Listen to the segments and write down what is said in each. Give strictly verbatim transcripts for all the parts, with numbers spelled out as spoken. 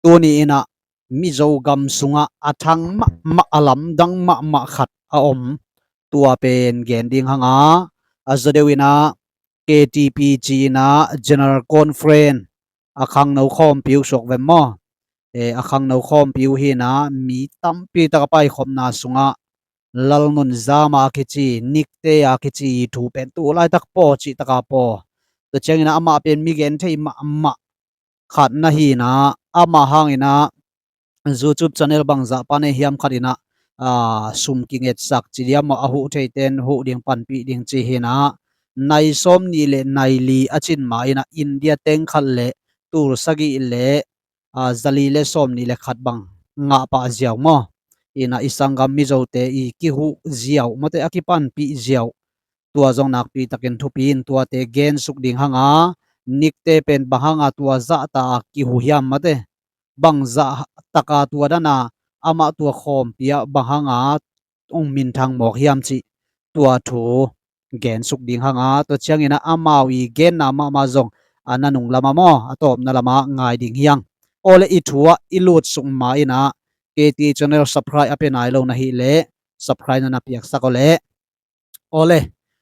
Tuni inah Mizo gam sungah a thang mahmah, a lamdang mahmah khat a om. Tua pen gen ding hanga, a zaw deuh inah K T P ci inah General Conference a khangno khawmpi uh suak vem maw? E, a khangno khawmpi uh hinah mi tampi tak a paikhopna sungah Lalnunzama a kici, Nikte a kici thu pen tu laitak paw cih taka paw. Tua cianginah amah pen mi gen thei mahmah khat na hinah, amah hanginah YouTube channel bangzah pan ei hiam khat inah, a, sum kingetsak ci diam maw, a huh theiten huh ding panpih ding ci hinah, nai sawm nih le nai li a cin ma inah India teng khat le tul sagih le, a, zali le sawm nih le khat bang ngah pah ziau maw? Inah i sanggam Mizote i kihuh ziau mawte, a kipanpih ziau. Tua zong nakpi takin thupi in tuate gensuk ding hanga, Nikte pen bang hanga tua zahta a kihuh hiam mawte? Bang zahtaka tua dana amah tua khawmpi ah bang hanga hong minthang mawk hiam cih tua thu gensuk ding hanga, tua cianginah amau i genna mahmah zong a nanung lama maw, a tawpna lama ngai ding hiang. Awle i thu ah i lutsuk ma inah K T channel subscribe a pia nai lo na hih leh subscribe na na piaksak awle. Awle,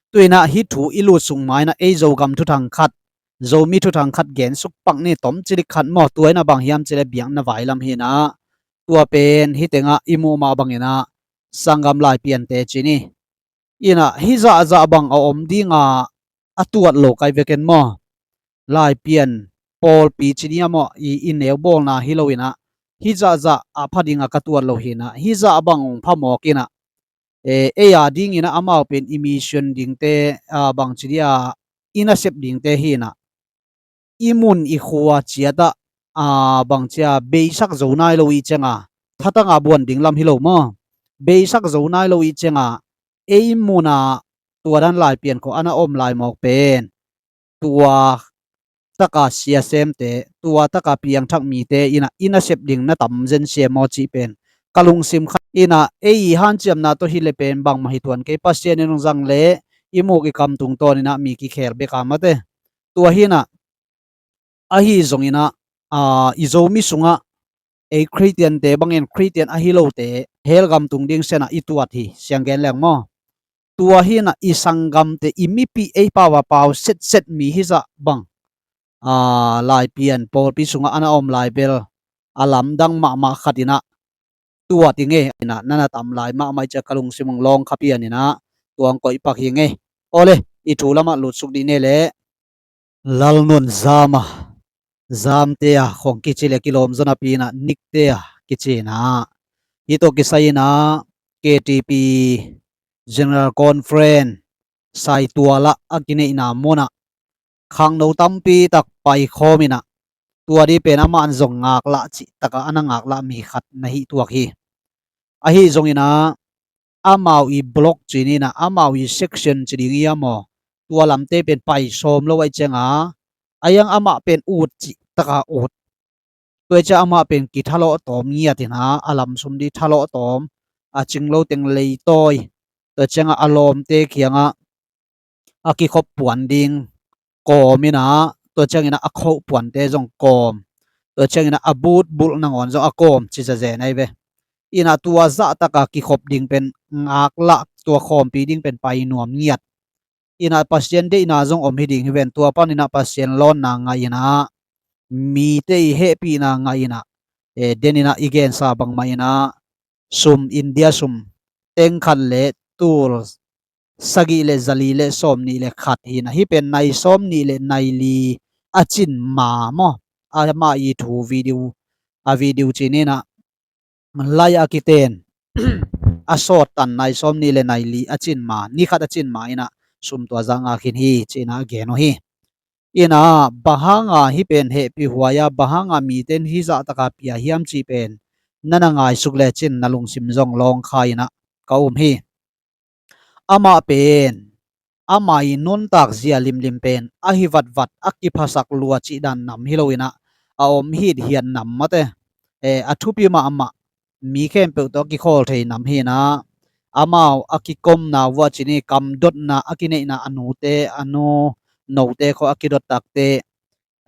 tu inah hih thu i lutsuk ma inah ei Zogam thuthang khat, Zomi thuthang khat gensuk pak ni, tom cilik khat maw. Tua inah bang hiam cileh biakna vailam hinah, tua pen hih tengah i muh mah banginah sanggam Laipiante ci ni. Inah hih zahzah bang a om dinga a tuat lo kai veken maw? Laipian pawlpi ci ni a maw, i, i neu bawlna hi lo inah, hih zahzah a pha dinga ka tuat lo hinah, hih zah bang hong pha mawk inah, e, ei a dinginah amau pen i mission dingte, a, bang ci dia, i nasep dingte hinah, i mun i khua ciatah, a, bang cia beisak zo nai lo i cianga thatanga buan ding lam hi lo maw? Beisak zo nai lo i cianga ei muna tua dan Laipian khua ana om lai mawk pen tua taka siasemte, tua taka piangthak mite inah i nasep ding na tam zen siam maw cih pen ka lungsim khat inah, ei i hanciamna tawh hileh pen bangmah hi tuan kei, Pasian in hong zang leh i muk i kam tungtawn inah mi kikhel bek a mawte. Tua hinah, ahi zonginah, a, i Zomi sungah ei Khristiante bangin Khristian ahi lote hell gam tung ding sianah i tuat hi, siang gen leng maw? Tua hinah i sanggamte, i mipih, ei pau a pau setset mi hizah bang, a, Laipian pawlpi sungah ana om lai bel a lamdang mahmah khat inah tuat i ngei inah, na na tam lai mahmah i cia ka lungsim hong lawng kha pian inah tua hong koih pak hi ngei. Awle, i thu lamah lutsuk dih ne leh, Lalnunzama, Zamte a khong kici le kilawm zaw napi inah Nikte a kici inah, hih tawh kisai inah K T P General Conference Saitual ah a kineihna munah khangno tampi tak paikhawm inah, tua dih pen amah an zong ngaklah cih takah ana ngaklah mi khat na hih tuak hi. Ahi zonginah amau i block ci ni inah, amau i section ci ding i a maw, tua lamte pen pai sawm lo ahi cianga, a iang amah pen ut cih taka ut. Tua i cia amah pen kithalawh tawm ngiat inah, a lamsum dih thalawh tawm, a cing lo teng leitawi. Tua cianga a lawmte kiangah a kikhop puan ding kawm inah, tua cianginah a khoh puante zong kawm, tua cianginah a but bulh nangawn zong a kawm ci zazen ahi ve. Inah tua zahtaka kikhop ding pen ngaklah, tua khawmpi ding pen pai nuam ngiat. Inah Pasian deihna zong om hi ding hi ven, tua paninah Pasian lawnna ngah inah, mite i hehpihna ngah inah, e, den inah i gensa bangmah inah sum, India sum teng khat le tul sagih le zali le sawm nih le khat hinah, hih pen nai sawm nih le nai li a cin ma maw? Amah i thu video, a video ci ni inah, lai a kiten a sawt tan nai sawm nih le nai li a cin ma, ni khat a cin ma inah sum tua zah ngak khin hi ci inah a gen uh hi. Inah bang hanga hih pen hehpih huai a, bang hanga mite in hih zahtaka pia hiam cih pen na na ngaisuk lecin na lungsim zong lawng kha inah ka um hi. Amah pen, amah i nuntak zia limlim pen a hi vatvat, a kiphasak lua cih dan nam hi lo inah, a om hithiat nam mate, e, a thupi mahmah, mi khempeuh tawh a kikhawl thei nam hi inah, amau a kikomna vuah ci ni, kamdotna a kineihna, a nute, a nu, note khawng a kidot takte,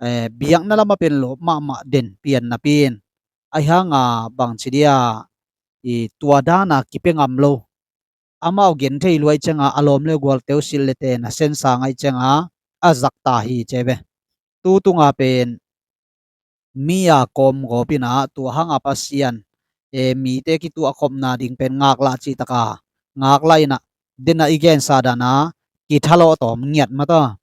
e, biakna lamah pen lawp mahmah den pian napi in, Ahi hanga bangci dia i tua dana kipia ngam lo. Amau gen thei luai cianga a lawm le gualte uh silh le te na sensa ngai cianga a zakta hi ce ve. Tu tunga pen mi a kawm gawp ina tua hanga Pasian e mite kituah khopna ding pen ngaklah citaka ngaklah ina dena i gensa dana kithalawh tawm ngiat mata.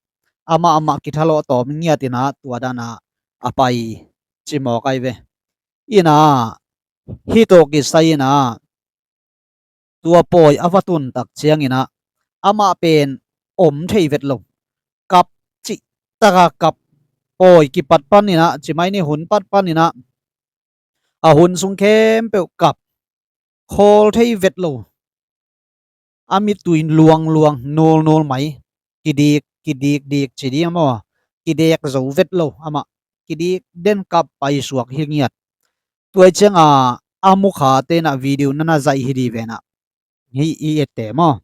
Amah amah kithalawh tawm ngiat ina tua dana a pai cimawk ai ve. Ina hih tawh kisai ina tua pawi a va tun tak ciangina amah pen om thei vet lo. Kap cih taka kap pawi kipat panina cimai ni hun pat panina a hun sung khempeuh kap khawl thei vet lo. A mittui luangluang nulnul mai kidik kidik dik ci ding a maw? Kidik zo vet lo amah kidik den kap paisuak hi ngiat. Tuai cianga a mukha tena video nana zaih hi di vena hi i ette maw?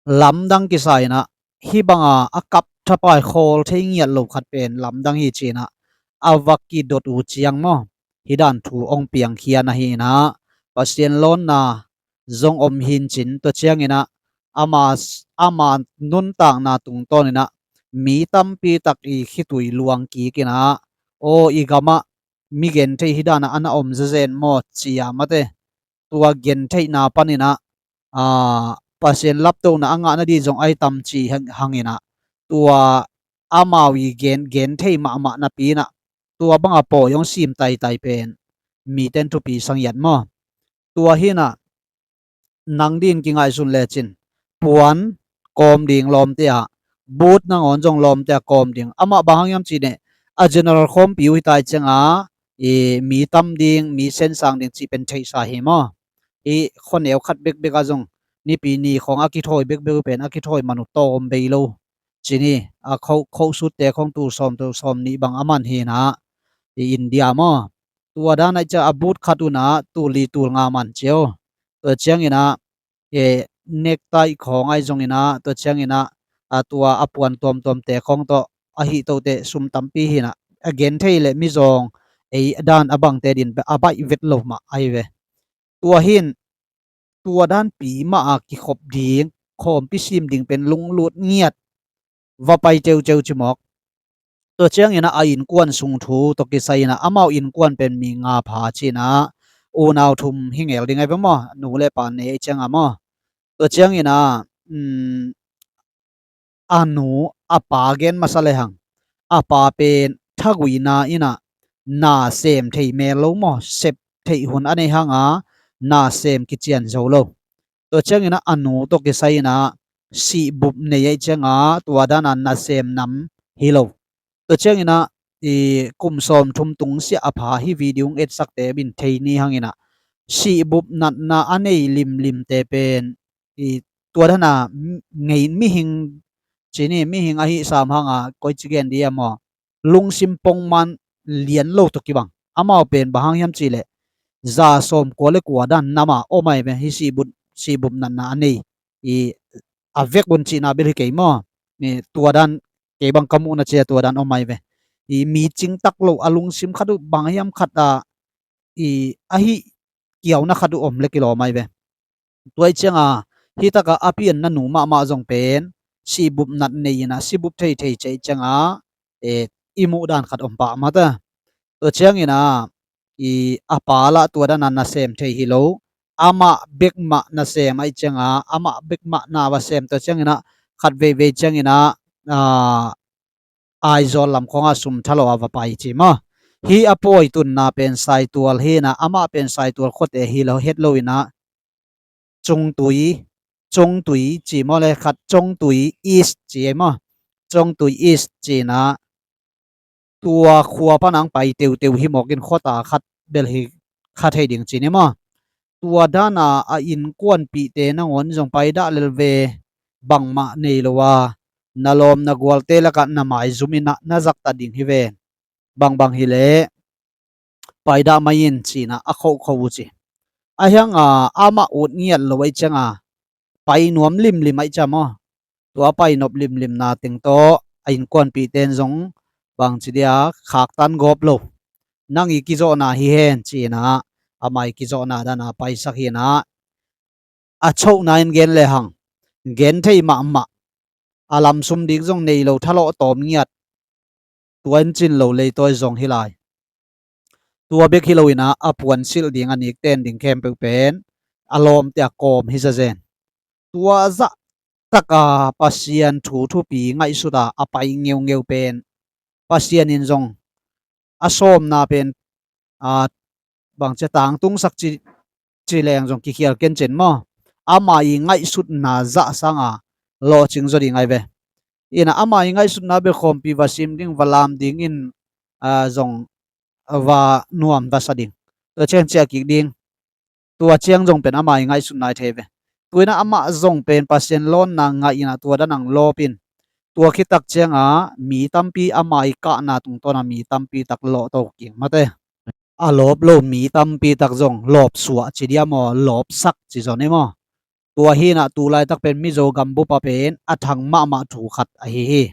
Lamdang kisa ina hih banga a kap thapai khawl thei ngiat lo khat pen lamdang hi cina a va kidot uh ciang maw? Hih dan thu ong piangkhia na hi ina Pasian lawnna zong om hin cin tua ciangina ama ama nuntakna tungtawn ina mi tampi tak i khitui luang kik ina aw i gamah mi gen thei hih dana ana om zezen maw cia mate tua gen theihna panina a Pasian laptona a ngahna di zong ai tam ci hangina tua amau i gen gen thei mahmah napi ina tua banga pawi hong sim taitai pen miten thupi sangiat maw? Tua hina nang din kingaihsun lecin puan kawm ding lawmte ah but nangawn zong lawmte ah kawm ding amah bang hang hiam cih neh a general khawmpi uh hi tai cianga i mi tam ding mi sensang ding cih pen theihsa hi maw? I khuaneu khat bekbek ah zong nipi ni khawng a kithawi bekbek uh pen a kithawi man uh tawm bei lo cini a khoh khoh sutte khawng tul sawm tul sawm nih bang a man hina i India maw? Tua dana i cia a but khat una tul li tul nga man cio. Tua ciangina e nektai khawng ai zongina tua ciangina a tua a puan tuamtuamte khawng tawh a hih tote sum tampi hina a gen thei le mizawng ei dan a bangte din a baih vet lo mah ahi ve. Tua hin tua danpi mah a kikhop ding khawmpi sim ding pen lunglut ngiat va pai ceuceu cimawk. Tua ciangina a innkuan sung thu tawh kisai ina amau innkuan pen mi nga pha cina unau thum hi ngel ding ai ve maw? Nu le pa nei ai cianga maw? Tua ciangina a nu a pa gen masa lehang a pa pen thaguina ina na sem thei mel lo maw? Sep theih hun a nei hanga na sem kician zo lo. Tua ciangina a nu tawh kisai ina sihbup nei ai cianga tua dana na sem nam hi lo. Tua ciangina i kum sawm thum tung siah a pha hi video etsakte bin thei ni hangina sihbup natna a nei limlimte pen i tua dana ngei mihing cini mihing ahi sam hanga koi ci gen di a maw? Lungsim pongman lian lo tawh kibang amau pen bang hang hiam cih leh za sawm kua le kua dan nama om ai ve hi sihbup sihbup natna a nei i a vek un cihna bel hi kei maw? Tua dan kei bang ka muhna cia tua dan om ai ve. I mi cingtak lo a lungsim khat uh bang hiam khat a i ahi kiauna khat uh om le kilawm ai ve. Tuai cianga hitaka a pianna nu mahmah zong pen sihbup nat nei ina sihbup thei thei cei cianga e i muh dan khat om pah mata. Tua ciangina i a pa lah tua dana na sem thei hi lo. Amah bek mah na sem ai cianga amah bek mah na va sem tua ciangina khat veivei ciangina a Aizawl lam khawngah sum thalo a va pai ci maw? Hi a pawi tunna pen Saitual hina amah pen Saitual khuate hi lo het lo ina Congtui Congtui ci maw le khat Congtui East ci ei maw? Congtui East cina tua khua panang pai teuteu hi mawkin khuata khat bel hi kha thei ding cini maw? Tua dana a innkuanpihte nangawn zong paidah lel ve bangmah nei lo a na lawm na gualte lakah na maizum inah na zakta ding hi ve. Bangbang hileh paidah mai in cinah a khohkhoh uh ci. A hianga amah ut ngiat lo aih cianga pai nuam limlim aih ciam aw. Tua pai nop limlimna teng tawh a innkuanpihte in zong bangci dia khaktan gawp lo. nang i kizawhna hi hen, ci-in ah amah i kizawhna dan a paisak hi-in ah, a chohna in gen lehang, gen thei mahmah, a lamsum dik zong nei lo, thalawh tawm ngiat, tua in cin lo leitawi zong hi lai. Tua bek hi lo-in ah a puansilh ding, a nik ten ding khempeuh pen a lawmte a kawm hi zazen. Tua zah taka Pasian thu thupi ngaihsut a a pai ngeungeu pen Pasian in zong a sawmna pen, a, bangci a tangtungsak ci, ci leng zong kikhial kencin maw? Ama i ngaihsutna zah sanga lawhcing zaw ding ai ve. Ina ama i ngaihsutna bek khawmpi va sim ding, va lam dingin, a, zong va nuam va sa ding. Tua ciang ciah kik ding. Tua ciang zong pen ama i ngaihsutna i thei ve. Tua ina amah zong pen Pasian lawnna ngah ina tua dan ang lawp in. Tua khit tak cianga mi tampi ama i kahna tungtawna mi tampi tak lawh to kik mate. A lawp lo mi tampi tak zong lawp suah ci dia maw, lawp sak ci zaw ni maw? Tua hi-in ah tu laitak pen Mizo gambup ah pen a thang mahmah thu khat ahi hi.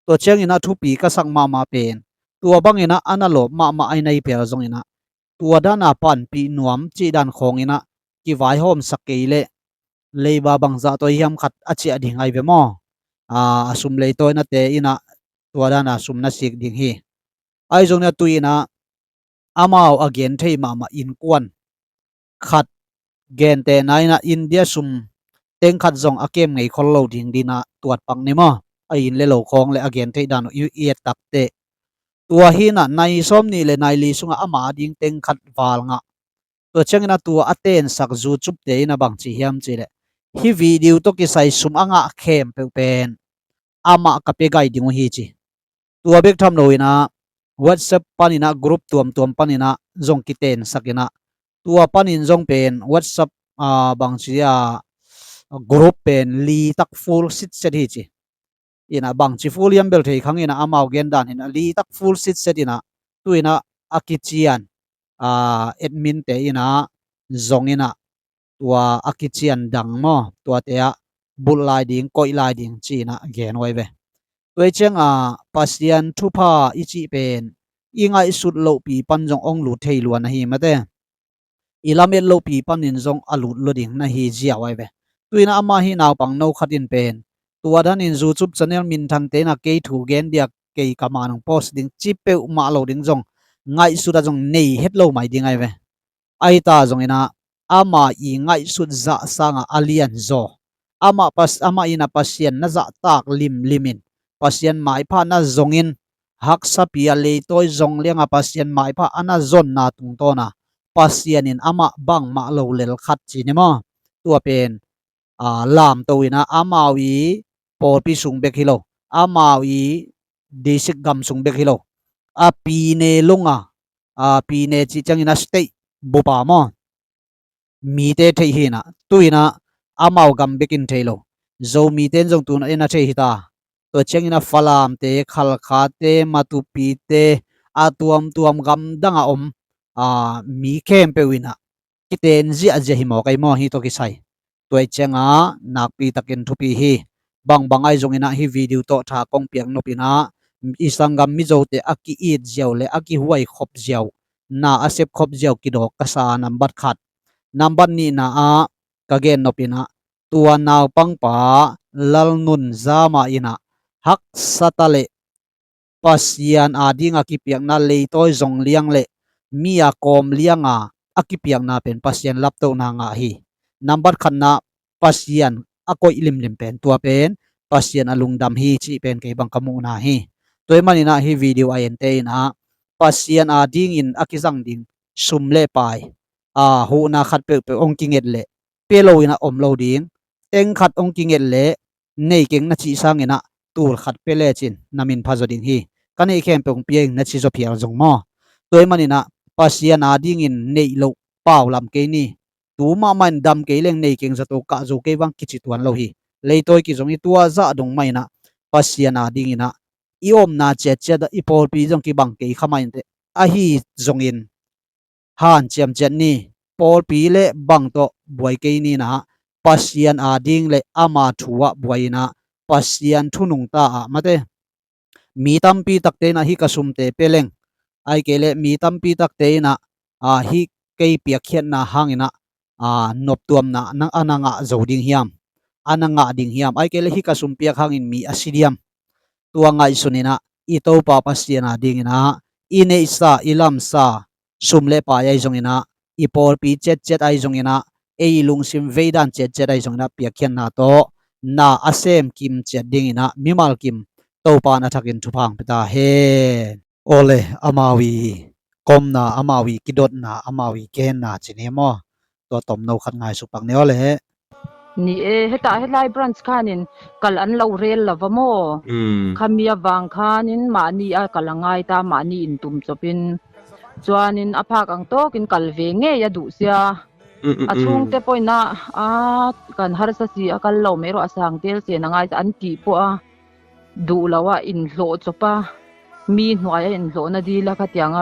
Tua ciangin ah thupi ka sak mahmah pen, tua bangin ah a na lawp mahmah ai nai pial zongin ah, tua dan a panpih nuam cih dan khawngin ah kivaihawmsak kei leh leiba bangzah tawi hiam khat a ciah ding ai ve maw? A, a sum leitawinate in ah tua dan a sum na sik ding hi. Ahi zongin ah tu-in ah amau a gen thei mahmah innkuan khat gentehna in ah India sum teng khat zong a kem ngei khol lo ding ding ah tuat pak ni maw? A inn le lo khawng le a gen theih dan uh i, i et takteh, tua hi-in ah nai sawm nih le nai li sungah ama a ding teng khat val ngah. Tua ciangin ah tua a tensak zucupte in ah bangci hiam cih leh, hih video tawh kisai sum a ngah khempeuh pen amah ka pia gai ding uh hi ci. Tua bek tham lo-in ah WhatsApp panin ah group tuamtuam panin ah zong kitensak in ah, tua panin zong pen WhatsApp, a, bangci a, group pen li tak full sitset hi ci. In ah bangci full hiam bel thei khang in ah amau gen dan hi-in ah li tak full sitset in ah, tu-in ah a kician, a, adminte in ah zong in ah tua a kician dang maw, tuate ah bulh lai ding, koih lai ding ci-in ah gen uh ai ve. Tua hi cianga Pasian thupha i cih pen i ngaihsut lohpi pan zong hong lut thei lua na hi mate. I lamet lohpi panin zong a lut lua ding na hi ziau ai ve. Tu-in ah ama hih naupang no khat in pen tua danin YouTube channel minthangte in ah kei thu gen dia, kei ka man hong post ding ci peuhmah lo ding zong ngaihsut ah zong nei het lo mai ding ai ve. Ahi ta zongin ah ama i ngaihsut zah sangah a lian zaw, amah pas, amah in ah Pasian na zahtak limlim in, Pasian maipha na zongin, haksapi a leitawi zong lianga Pasian maipha a na zonna tungtawna Pasian in amah bangmah lo lel khat ci ni maw? Tua pen, a, lamto in ah amau i pawlpi sung bek hi lo, amau i district gam sung bek hi lo, a pine lunga, a pine cih ciangin a state bupa maw, mite theih hi-in ah, tu-in ah amau gam bekin thei lo, Zomite in zong tu-in ah en a thei hi ta. Tua ciangin ah Falamte, Khalkhate, Matupite, a tuamtuam gamdang a om, a, mi khempeuh in ah kiten ziahziah hi maw, kai maw, hih tawh kisai. Tua hi cianga nakpi takin thupi hi. Bangbang ahi zongin ah hih video tawh tha kong piak nop in ah, i sanggam Mizote a ki-it ziau le a kihuai khop ziau, na a sep khop ziau kidawk ka sa, nambat khat. Nambat nihna ah ka gen nop in ah, tua naupangpa Lalnunzama in ah haksa ta le Pasian a dinga kipiakna leitawi zong liang le mi a kawm lianga a kipiakna pen Pasian laptohna ngah hi. Nambat khatna Pasian a koih limlim pen, tua pen Pasian a lungdam hi cih pen kei bang ka muhna hi. Tua hi manin ah hih video a ente in ah Pasian a dingin a kizang ding sum le pai, a, huhna khat peuhpeuh hong kinget leh, pia lo in ah om lo ding, teng khat hong kinget leh, nei keng na cih sangin ah tul khat pia lecin na min pha zaw ding hi. Ka neih khempeuh hong pia ing na ci zaw phial zong maw? Tua hi manin ah Pasian a dingin neih loh pau lam kei ni. Tu mahmah in dam kei leng nei keng zato, kah zo kei vang kici tuan lo hi. Leitawi kizong hi, tua zah dong mah in ah Pasian a dingin ah i omna ciatciat ah i pawlpi zong kibang kei kha mah inteh. Ahi zongin hanciam ciat ni, pawlpi le bang tawh buai kei ni in ah, Pasian a ding le ama thu ah buai in ah, Pasian thu nungta ah mate. Mi tampi takte in ah hih ka sumte pia leng, Ahih kei leh mi tampi takte in ah, a, hih kei piakkhiatna hangin ah, a, noptuamna na, a na ngah zo ding hiam? A na ngah ding hiam? Ahih kei leh hih ka sum piak hangin mi a si diam? Tua ngaihsun in ah, i Topa Pasian a dingin ah, i neihsa, i lamsa, sum le pai ahi zongin ah, i pawlpi ciatciat ahi zongin ah, ei i lungsim veidan ciatciat ahi zongin ah, piakkhiatna tawh na a sem kim ciat dingin ah, mimal kim Topa in a thakin thupha hong pia ta hen. Awle, amau i komna, amau i kidotna, amau i genna ci ni maw? Tua tomno khat ngaihsuk pak ni awle. Ni e, heta helai branch khanin kal an lo rel lo va maw? Mm. Khami a vang khanin mahni a kal a ngai ta, mahni in tum copin. Chuanin a phak ang tawkin kal ve ngei a duh sia. Mm, mm, a chhungte mm. Pawhin ah, a, kan harsa si a kal lo mei rawh, a sang tel si a na ngai sa an tih pawh a. Duh lo a inhlawh chawp a, mi hnuaia inhlawhna dila khatianga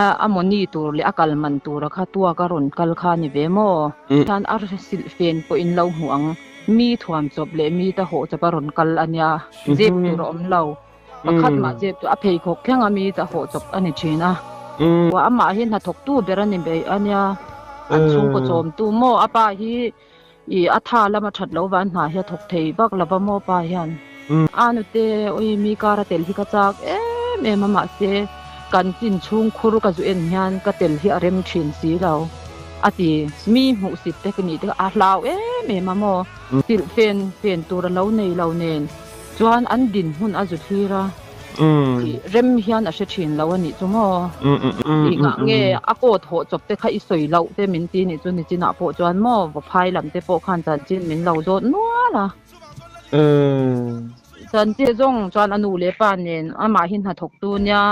a, a mawni tur leh a kalman tura kha tuaka rawn kal kha ni ve maw? Mm. Tan a silhfen pawhin lo hmu ang, mi thuam chawp leh mi ta hawh chawpa rawn kal a nia. Mhm. Zep tur a awm lo. Pakhat mah zep tur a pheikhawk thleng a mi ta hawh chawp a ni ṭhin a. Mm. Ua amah hi hnathawktu ber a ni ve a nia. An chhungkaw chawmtu maw? A pa hi i a tha lama ṭhat lo va, an hna hi a thawk thei vak lo va maw pa hian. Mm. A nute, ui, mi kara tel hi ka chak em em a, mahse kan chin chhung khur ka zu en hian ka tel hi a rem ṭhin si lo a ti. Mi hmuhsit te ka nih te a hlau em em a maw. Mm. Silhfen fen tur a lo nei lo nen chuan an dinhmun a zu thlir a. Mm. Tih rem hian a hre ṭhin lo a nih chu maw? Mm, mm, mm, i ngah nge, mm, a kawt hawh chawp te kha i sawi loh te min ti nih chu, nichinah pawh chuan maw, va phai lam te pawh khan chanchin min lo zawt nual a. Mm. Chanchin zawng chuan a nu leh pa nen amah hi hnathawktu nia.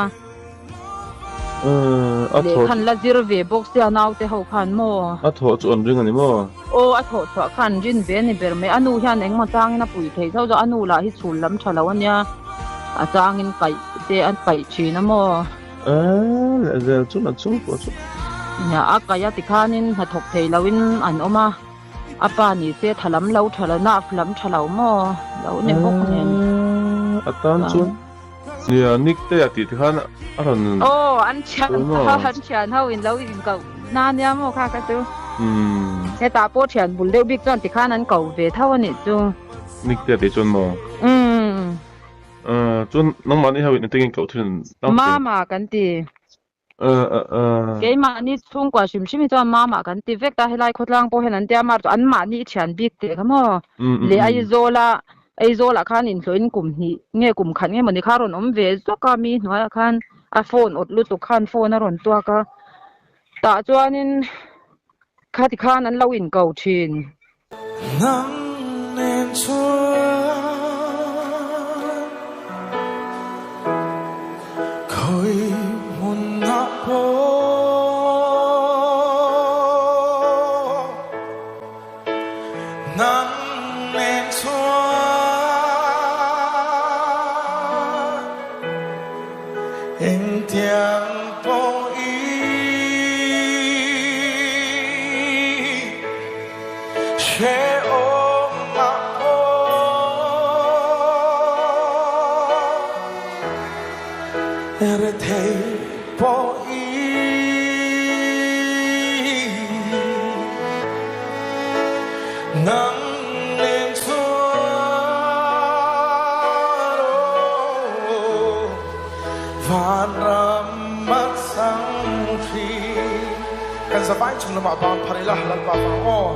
Mm, a leh thawh khan la zir ve bawk sia, naute ho khan maw? A thawh chu an ring a ni maw? Aw, a thawh chhuah khan rin ve ni ber mai. A nu hian engemaw changin a pui thei zo zo. A nu lah hi chhul lam ṭha lo a nia. A changin kaih te an kaih ṭhin a maw? Eh, leh zel chu a chung pawh chu. Nia, a kaih a tikhanin hnathawk thei loin an awm a. A pa ni se tha lam lo ṭha lo, nerve lam ṭha lo maw? Lo ni bawk nen. Eh, a tan chuan. Nia, Nick te a tih tikhan a rawn. Aw, an ṭhian, an ṭhian ho in lo inkoh na nia maw kha ka chu. Hmm. Hetah pawh ṭhian bul deuh bik chuan tikhan an ko ve tho a nih chu. Nick te a tih chuan maw? Hmm. Eh, chuan nangmahni ho in engtin nge koh thil in tam? Mama kan ti. Eh, eh, eh. Keimahni chhungkua hrim hrim hi chuan mama kan ti vek ta, helai khawtlang pawh hian an tia, mar chu anmahni i ṭhian bik teh kha maw? Mm, mm, mm. Leh Aizawla, Aizawlah khan inhlawhin kum hnih nge kum khat nge maw ni kha rawn awm ve zawk a, mi hnuaiah khan a phone awt lutuk khan phone a rawn tuak a. Tah chuanin khati khan an lo inko ṭhin. Nang nen chuan khawi hmunah pawh nang nen chuan engtiang pawh i hre awm ah pawh rethei pawh i nang nen chuan vanram mat sang ṭhin. Kan zavai chung lamah bang phar ila Lalpa vang aw.